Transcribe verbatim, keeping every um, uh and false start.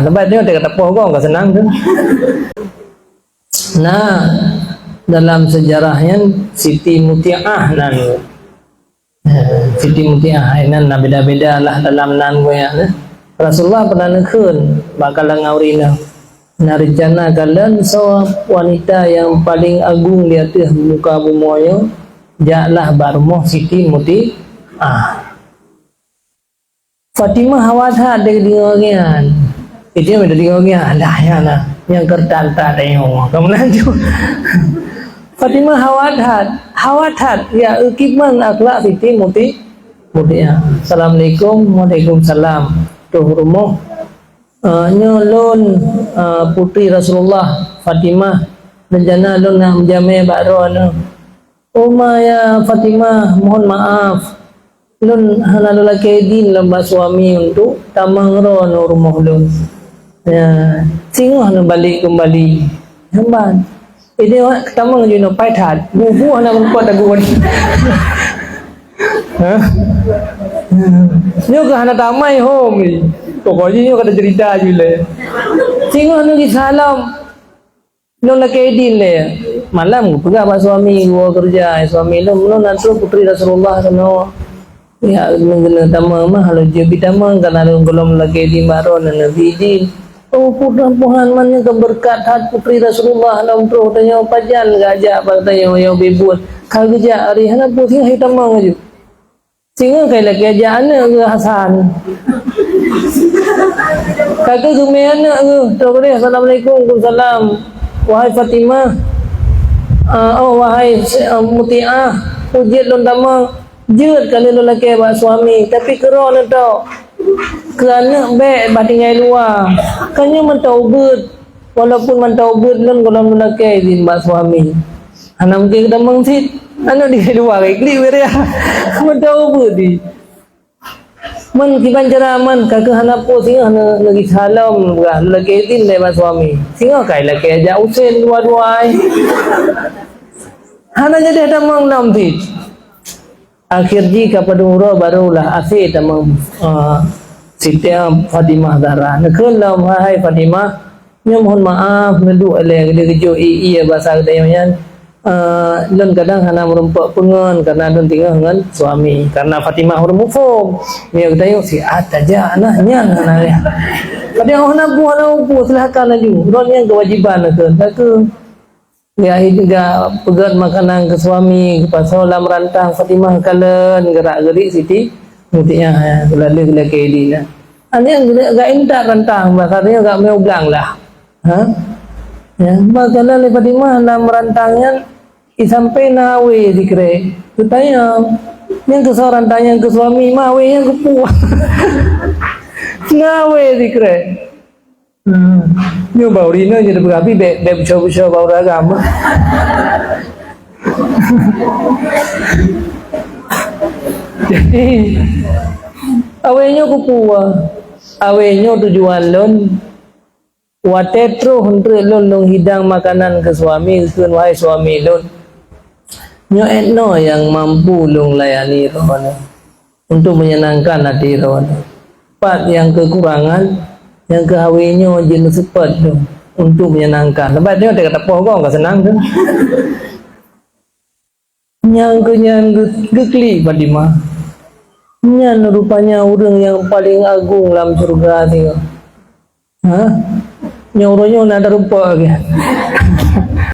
Lepas nyoe teuka tapoh goe ka seunang tu. Nah, dalam sejarah nyan Siti Mutiah nan. Eh, Siti Mutiah, hai nan na beda-beda lah dalam nan goe nyan, eh. Rasulullah pernah neukheun bak kalangan ureueng inong, "Na reuncana kalon soe wanita nyang paleng agong di ateueh muka bumoe nyoe, jaklah bak rumoh Siti Mutiah." Fatimah hawa that deungon nyan. Itu yang deungon nyan, alah, nyan lah. Nyang keureutan that tanyoe. Kamu lanjut. Fatimah hawa that, hawa that. Ya, kiban akhlak Siti Muti-, Mutiah. "Assalamualaikum." "Waalaikumsalam." Troh rumoh. "Eh, nyoe lôn, eh, putri Rasulullah, Fatimah. Rencana lôn nak meujamé bak droeneuh." "Oh, ma ya Fatimah, mohon maaf. Lôn hana lôn lakée idin lom bak suami untuk tamong droeneuh u rumoh lôn. Ya, singoh neuh balek keumbali." Nyan ban. Idin awak tamong jinoe pai that. Bubu hana meurumpok tagun. Hah? Nyoe keuh hana tamai hom. Pokoknya nyoe kata cerita je lé. "Singoh neuh geusalam. Lôn lakée idin lé. Malam geupeugah bak suami, geuwoe keureuja, 'Hai suami lôn, lôn na troh putri Rasulullah keunoe. Ya, lôn keuneuk tamong mah, lôn jeuet bi tamong, karna lôn gohlom lakée idin bak droeneuh, neubi idin.' Oh, putroe Tuhan, man nyoe keubeureukat that putri Rasulullah lôn troh tanyoe, pajan geujak bak tanyoe, nyoe beubuet. Ka geujak ari hana peue singoh tamong laju." Singoh ka ilakée jak aneuk geuh Hasan. Ka geuh geumé aneuk geuh, troh keudeh, "Assalamualaikum." "Waalaikumsalam." "Wahai Fatimah, ah, oh, wahai, ah, Mutiah, peue jeuet lôn tamong?" "Jeuet ka lheueh lôn lakée bak suami, tapi keu droeneuh tok. Keu aneuk bék bah tinggai luwa. Kan nyoe mantong ubeut." Walaupun mantong ubeut lôn gohlom lôn lakée idin bak suami. Hana mungken geutamong cit. Aneuk di luwa gai klik beu dia. Mantong ubeut di. Man kiban cara man ka keuh hana peue singoh neu-, neugisa lom, peugah lôn lakée idin lé bak suami. Singoh ka ilakée jak usen dua-dua ai. Hana jadi tamong lom cit. Akhé jih ka padum uroe barulah asé tamong, eh, Siti Fatimah Zahra. Neukheun lom, "Hai Fatimah, nyoe mohon maaf, neuduek ilée geugeujok ié-ié basa geutanyoe nyan. Eh, lôn kadang hana meurumpok peue ngon karna lôn teungoh ngon suami." Karna Fatimah ureueng muphom. Nyoe geutanyoe siat tajak nah nyan hana ya. Padahai hana buah na upu, silakan laju. Droe nyan keuwajiban neukheun. Ka keuh Gak hideung, gak peugét makanan keu suami, geupasoe lam rantang, Fatimah kalon, geurak-geurik Siti Mutiah, ya, geulaleueh lakée idin. Aneuk geurak gak intat rantang, bahasa nyoe gak meublang lah. Ha? Ya, makanan lé Fatimah lam rantang nyan, i sampoe na awé sikrek. Geutanyong, "Nyang keusoe rantang nyang keu suami, ma awé nyang keu peue?" Na awé sikrek. Hmm. Nyoe bak ureueng inong jadi beurapi, bèk, bèk bucoe-bucoe bak ureueng agam. Jadi, awé nyoe keupeue? Awé nyoe tujuan lôn, watèe troh eunteuk lôn, lôn hidang makanan keu suami, geukheun, "Wahai suami lôn, nyoe 'et noe nyang mampu lôn layani droeneuh." Untuk menyenangkan hati droeneuh. Pat nyang keukurangan, nyang keu awé nyoe jeuet neuseupôt lôn untuk menyenangkan. Sabab nyoe teuka tapoh goe ka seunang tu. Nyang keu nyan geu-, geuklik Fatimah. Nyan rupanya ureueng nyang paleng agong lam syeuruga singoh. Ha? Nyoe uroe nyoe na tarumpok lagèe.